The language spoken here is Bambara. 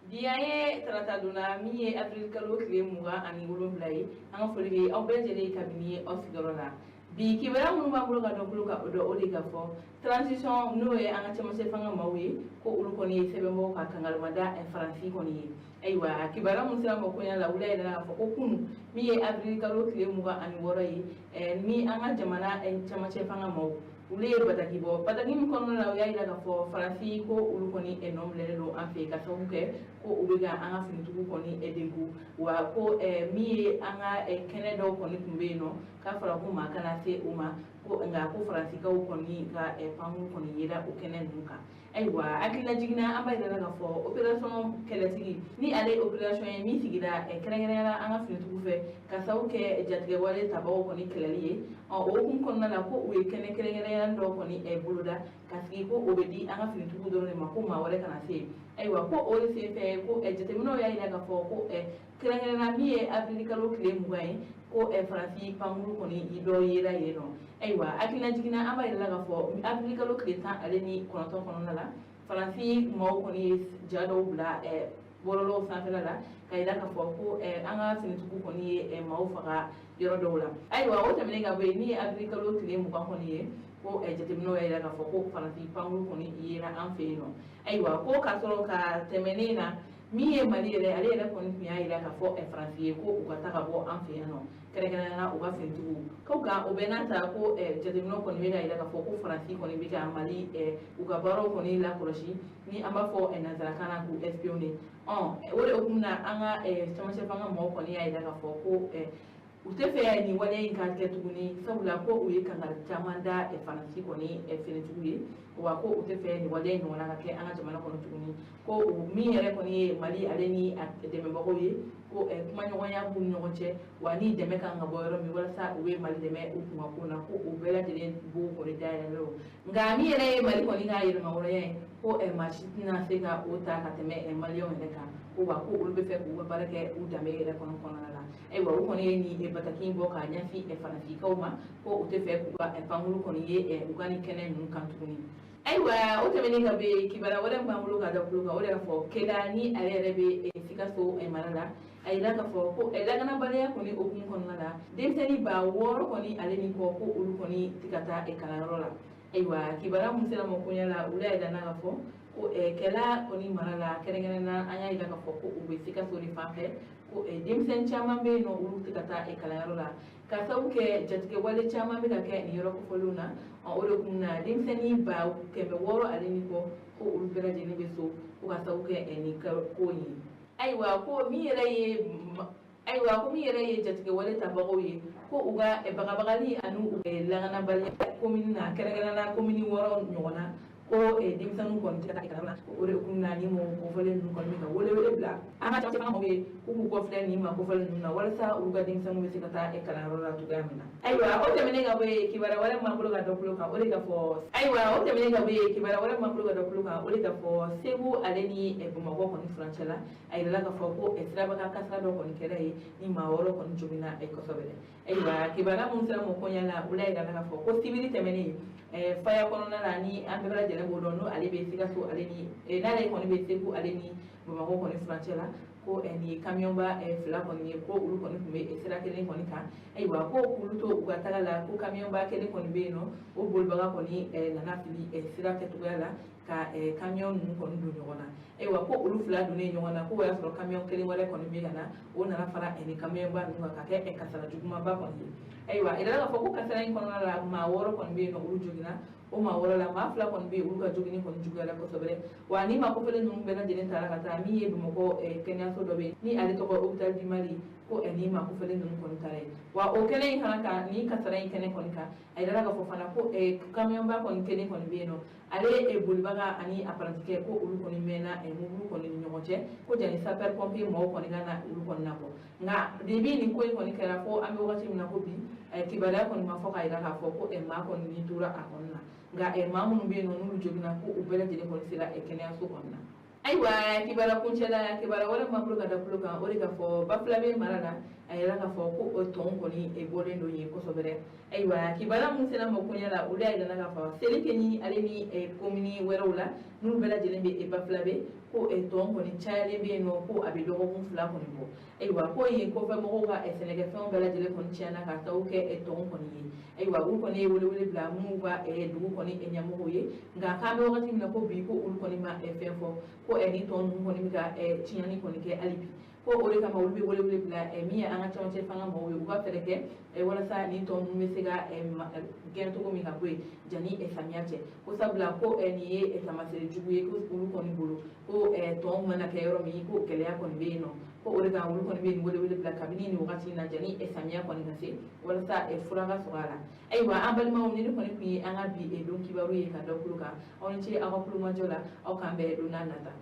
Bi an ye tarata donna min ye avril kalo tile 27 ye. An ka foli bɛ aw bɛɛ lajɛlen kabini aw sigiyɔrɔ la. Bi kibaruya minnu b'an bolo ka dɔ bolo ka o dɔn, o de ka fɔ transition, n'o ye an ka cɛmancɛ fanga maaw ye, ko olu kɔni ye sɛbɛn bɔ ka kangarimada Faransi kɔni ye. Ayiwa, kibaruya min sera ma koɲa la, wula yɛrɛ k'a fɔ ko kunu min ye avril kalo tile 26 ye, ni an ka jamana cɛmancɛ fanga maaw, olu ye bataki bɔ. Bataki min kɔnɔna la, u y'a jira k'a fɔ Faransi ko olu kɔni nɔ minɛlen don an fɛ, ka sababu kɛ ko u bɛ ka an ka finitigiw kɔni degun, wa ko min ye an ka kɛnɛ dɔw kɔni tun bɛ yen nɔ, k'a fɔra ko maa kana se o ma, ko nka ko Faransikaw kɔni ka pankuru kɔni yera o kɛnɛ ninnu kan. Ayiwa, hakilina jiginna, an b'a yira k'a fɔ opération kɛlɛtigi, ni ale ye opération ye min sigira kɛrɛnkɛrɛnnenya la an ka finitigiw fɛ, ka sababu kɛ jatigɛwale tabagaw kɔni kɛlɛli ye. Ɔ, o hukumu kɔnɔna la, ko u ye kɛnɛ kɛrɛnkɛrɛnnenya dɔw kɔni boloda ka sigi, ko o bɛ di an ka finitigiw dɔrɔn de ma, ko maa wɛrɛ kana se yen. Ayiwa, ko o de senfɛ, ko jateminɛw y'a jira k'a fɔ ko kɛrɛnkɛrɛnnenya min ye avril kalo tile 20 ye, ko Faransi pankuru kɔni dɔ yera yen nɔ. Ayiwa, hakilina jiginna, an b'a yira k'a fɔ avril kalo tile 19 kɔnɔna la, Faransi maaw kɔni ye ja dɔw bila bɔlɔlɔw sanfɛla la, ka yira k'a fɔ ko an ka finitigiw kɔni ye maaw faga yɔrɔ dɔw la. Ayiwa, o tɛmɛnen ka bɔ yen, min ye avril kalo tile 20 kɔni ye, ko jateminɛw y'a yira k'a fɔ ko Faransi pankuru kɔni yera an fɛ yen nɔ. Ayiwa, ko k'a sɔrɔ ka tɛmɛnen na, min ye Mali yɛrɛ, ale yɛrɛ kɔni tun y'a yira k'a fɔ Faransi ye ko u ka taa ka bɔ an fɛ yan nɔ, kɛrɛnkɛrɛnnenya la u ka finitigiw ko. Nka o bɛɛ n'a ta, ko jateminɛw kɔni bɛ ka yira k'a fɔ ko Faransi kɔni bɛ ka Mali u ka baaraw kɔni lakɔlɔsi, ni an b'a fɔ nanzarakan na k'u espionner. Ɔ, o de hukumu na, an ka cɛmancɛ fanga mɔgɔw kɔni y'a yira k'a fɔ ko u tɛ fɛ nin waleya in ka kɛ tuguni, sabula ko u ye kangari caman da Faransi kɔni finitigiw ye, wa ko u tɛ fɛ nin waleya in ɲɔgɔnna ka kɛ an ka jamana kɔnɔ tuguni, ko min yɛrɛ kɔni ye Mali ale ni a dɛmɛbagaw ye, ko kumaɲɔgɔnya b'u ni ɲɔgɔn cɛ, wa ni dɛmɛ kan ka bɔ yɔrɔ min walasa u bɛ Mali dɛmɛ u kunkanko na, ko o bɛɛ lajɛlen b'o kɔni dayɛlɛlen don. Nka min yɛrɛ ye Mali kɔni ka yɛrɛmahɔrɔnya ye, ko maa si tɛna se ka o ta ka tɛmɛ Maliyɛnw yɛrɛ kan, ko wa ko olu bɛ fɛ k'u ka baara kɛ u danbe yɛrɛ kɔnɔ kɔnɔna la. Ayiwa, u kɔni ye nin bataki in bɔ k'a ɲɛsin Faransikaw ma, ko u tɛ fɛ k'u ka pankuru kɔni ye u ka nin kɛnɛ ninnu kan tuguni. Ayiwa, o tɛmɛnen ka bɔ yen, kibaruya wɛrɛ min b'an bolo ka da tulo kan, o de y'a fɔ Keda, ni ale yɛrɛ bɛ Sikaso mara la, a yira k'a fɔ ko lakanabaliya kɔni hukumu kɔnɔna la, denmisɛnnin 6000 kɔni ale ni kɔ, ko olu kɔni tɛ ka taa kalanyɔrɔ la. Ayiwa, kibaruya mun sera ma koɲɛ la, olu y'a yira k'a fɔ ko Kɛla kɔni mara la, kɛrɛnkɛrɛnnenya an y'a yira k'a fɔ ko u bɛ Sikaso de fan fɛ, ko denmisɛnnin caman bɛ yen nɔ, olu tɛ ka taa kalanyɔrɔ la, ka sababu kɛ jatigɛwale caman bɛ ka kɛ nin yɔrɔ kofɔlenw na. O de kun na, denmisɛnnin 600 ale ni kɔ, ko olu bɛɛ lajɛlen bɛ so, ko ka sababu kɛ nin ko in ye. Ayiwa, ko min yɛrɛ ye jatigɛwale tabagaw ye, ko u ka bagabagali ani u lakanabaliya komini na, kɛrɛnkɛrɛnnenya la komini 6 ɲɔgɔn na, ko denmisɛnninw kɔni tɛ ka taa kalanyɔrɔ la. O de kun na, ni mɔgɔ kofɔlen ninnu kɔni bɛ ka welewele bila an ka cɛmancɛ fanga mɔgɔw ye, k'u k'u kɔfilɛ nin maa kofɔlen ninnu na, walasa olu ka denmisɛnninw bɛ se ka taa kalanyɔrɔ la cogoya min na. Ayiwa, o tɛmɛnen ka bɔ yen, kibaruya wɛrɛ min b'an bolo ka dɔ tulo kan, o de ka fɔ, ayiwa, o tɛmɛnen ka bɔ yen, kibaruya wɛrɛ min b'an bolo ka dɔ tulo kan, o de ka fɔ Segu ale ni Bamakɔ kɔni furancɛ la, a yirala k'a fɔ ko sirabakan kasara dɔ kɔni kɛra yen, ni maa 6 kɔni joginna kosɛbɛ. Ayiwa, kibaruya mun sera mɔ koɲɛ la, olu y'a yira k'a fɔ ko sibiri tɛmɛnen, faya kɔnɔna la, ni an bɛɛ lajɛlen b'o dɔn, n'o ale bɛ Sikaso ale ni n'ale kɔni bɛ Segu ale ni Bamakɔ kɔni furancɛ la, ko nin ye kamiyɔnba fila kɔni ye, ko olu kɔni tun bɛ sira kelen kɔni kan. Ayiwa, ko k'olu to u ka taga la, ko kamiyɔnba kelen kɔni bɛ yen nɔ, o bolibaga kɔni nana fili sira kɛcogoya la ka kamiyɔn ninnu kɔni don ɲɔgɔn na. Ayiwa, ko olu fila donnen ɲɔgɔn na, ko o y'a sɔrɔ kamiyɔn kelen wɛrɛ kɔni bɛ ka na, o nana fara nin kamiyɔnba ninnu kan ka kɛ kasara jugumanba kɔni ye. Ayiwa, a yirala k'a fɔ ko kasara in kɔnɔna la, maa 6 kɔni bɛ yen nɔ, olu joginna. O maa 6 la, maa 2 kɔni bɛ yen, olu ka jogini kɔni juguyara kosɛbɛ. Wa ni maa kofɔlen ninnu bɛɛ lajɛlen taara ka taa min ye Bamakɔ kɛnɛyaso dɔ bɛ yen, ni ale tɔgɔ Hôpital du Mali, ko ni maa kofɔlen ninnu kɔni taara yen. Wa o kɛnɛ in fana kan, ni kasara in kɛnɛ kɔni kan, a yirala k'a fɔ fana ko kamiyɔnba kɔni kelen kɔni bɛ yen nɔ, ale bolibaga ani apparentikɛ, ko olu kɔni mɛnna mobili kɔni ni ɲɔgɔn cɛ, ko jani sapeur pompier mɔgɔw kɔni ka na olu kɔni nabɔ. Nka depuis nin ko in kɔni kɛra, fo an bɛ wagati min na ko bi, kibaruya kɔni ma fɔ k'a jira k'a fɔ ko maa kɔni ni tora a kɔni na. Nka maa minnu bɛ yen nɔ, n'olu joginna, ko u bɛɛ lajɛlen kɔni sera kɛnɛyaso kɔni na. Ayiwa, kibaruya kuncɛ la, kibaruya wɛrɛ min b'an bolo ka da tulo kan, o de ka fɔ Bafoulabé mara la, a yɛrɛ k'a fɔ ko o tɔn kɔni bɔlen don yen kosɛbɛ. Ayiwa, kibaruya min sera ma koɲɛ la, olu y'a yira k'a fɔ Selikeni ale ni komini wɛrɛw la, n'olu bɛɛ lajɛlen bɛ Bafoulabé, ko Ko tɔn kɔni cayalen bɛ yen nɔ, ko a bɛ dɔgɔkun 2 kɔni bɔ. Ayiwa, ko yen kɔfɛ mɔgɔw ka sɛnɛkɛfɛnw bɛɛ lajɛlen kɔni tiɲɛna ka sababu kɛ tɔn kɔni ye. Ayiwa, olu kɔni ye welewele bila minnu ka dugu kɔni ɲɛmɔgɔw ye, nka k'an bɛ wagati min na ko bi, ko olu kɔni ma fɛn fɔ ko ni tɔn ninnu kɔni bɛ ka tiɲɛni kɔni kɛ hali bi. Ko o de kama olu bɛ welewele bila min ye an ka cɛmancɛ fanga mɔgɔw ye, u ka fɛɛrɛ kɛ walasa ni tɔn ninnu bɛ se ka gɛn cogo min ka bɔ yen janni samiya cɛ. Ko sabula ko nin ye taamasere jugu ye ko olu kɔni bolo, ko tɔn mana kɛ yɔrɔ min, ko gɛlɛya kɔni bɛ yen nɔ. Ko o de kama olu kɔni bɛ nin welewele bila kabini nin wagati in na janni samiya kɔni ka se, walasa fura ka sɔrɔ a la. Ayiwa, an balimaw, ni ne kɔni tun ye an ka bi don kibaru ye ka da kulo kan. Aw ni ce aw ka kulomajɔ la. Aw k'an bɛn don n'a nata.